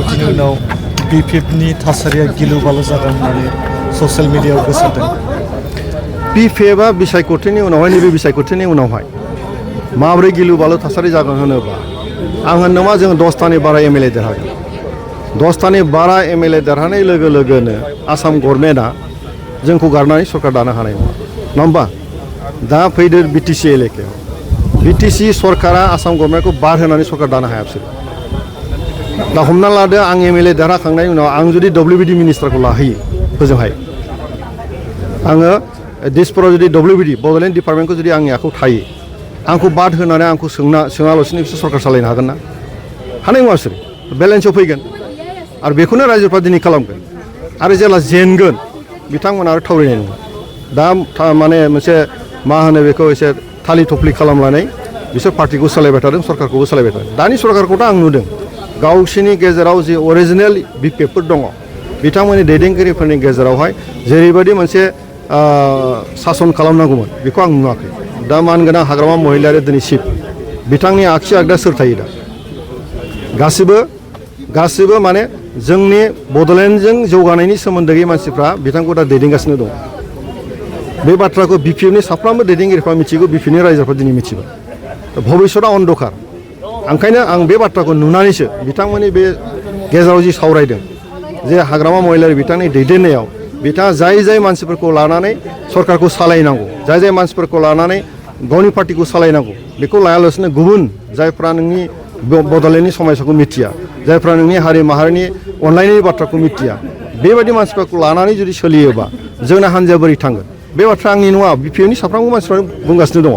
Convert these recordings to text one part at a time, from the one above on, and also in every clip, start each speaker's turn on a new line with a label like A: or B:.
A: बिसायख'थिनि उनाव BPFनि थासारिया गिलु बालु जादों होननानै ससियेल मिडियायाव गोसारदों।
B: BPFआ बिसायख'थिनि उनावहाय नैबे बिसायख'थिनि उनावहाय माबोरै गिलु बालु थासारि जागोन होनोब्ला आं होनदों मा जों 10थानि बारा MLA देरहागोन। 10थानि बारा MLA देरहानाय लोगो लोगोनो आसाम गभर्नमेन्टआ जोंखौ गारनानै सरकार दानो हानाय नङा होमबा? दा फैदो BTC एलेकायाव BTC सरकारा आसाम गभर्नमेन्टखौ बार होनानै सरकार दानो हाया बिसोर। दा हमना लादो आं MLA देरहाखांनायनि उनाव आं जुदि WBD मिनिस्टारखौ लाहैयो होजोंहाय आङो दिसपुराव जुदि WBD बड'लेण्ड डिपार्टमेन्टखौ जुदि आंनि आखायाव थायो आंखौ बाद होनानै आंखौ सोङालासिनो बिसोर सरकार सालायनो हागोन ना? हानाय नङा बिसोर। बेलेन्सआव फैगोन आरो बेखौनो रायजोफ्रा दिनै खालामगोन आरो जेब्ला जेनगोन बिथांमोना आरो थावरायनाय नङा। दा माने मोनसे मा होनो बेखौ एसे थालि थफ्लि खालामनानै बिसोर पार्टिखौ सालायबाय थादों, सरकारखौबो सालायबाय थादों। दानि सरकारखौथ' आं नुदों गावसिनि गेजेराव जि अरिजिनेल BPFफोर दङ बिथांमोननि दैदेनगिरिफोरनि गेजेरावहाय जेरैबायदि मोनसे सासन खालामनांगौमोन बेखौ आं नुवाखै। दा मानगोनां हाग्रामा महिलारि दिनै चिफ बिथांनि आगसि आगदा सोर थायो दा? गासिबो माने जोंनि बड'लेण्डजों जौगानायनि सोमोन्दै मानसिफ्रा बिथांखौ दा दैदेनगासिनो दं। बे बाथ्राखौ BPFनि साफ्रोमबो दैदेनगिरिफ्रा मिथिगौ, BPFनि रायजोफ्रा दिनै मिथिबाय। भबिष्यतआ अन्धकार। ओंखायनो आं बे बाथ्राखौ नुनानैसो बिथांमोननि बे गेजेराव जि सावरायदों जे हाग्रामा महिलारि बिथांनि दैदेननायाव बिथाङा जाय मानसिफोरखौ लानानै सरकारखौ सालायनांगौ, जाय मानसिफोरखौ लानानै गावनि पार्टिखौ सालायनांगौ बेखौ लायालासिनो गुबुन जायफ्रा नोंनि बड'लेण्डनि समस्याखौ मिथिया, जायफ्रा नोंनि हारि माहारिनि अनलायनायनि बाथ्राखौ मिथिया, बेबायदि मानसिफोरखौ लानानै जुदि सोलियोबा जोंना हान्जाया बोरै थांगोन? बे बाथ्रा आंनि नङा, BPFनि साफ्रोमबो मानसिफ्रा बुंगासिनो दङ।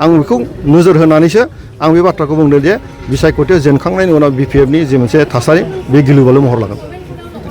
B: आं बेखौ नोजोर होनानैसो आं बे बाथ्राखौ बुंदों जे बिसायख'थियाव जेनखांनायनि उनाव BPFनि जे मोनसे थासारि बे गिलु बालु महर लागोन।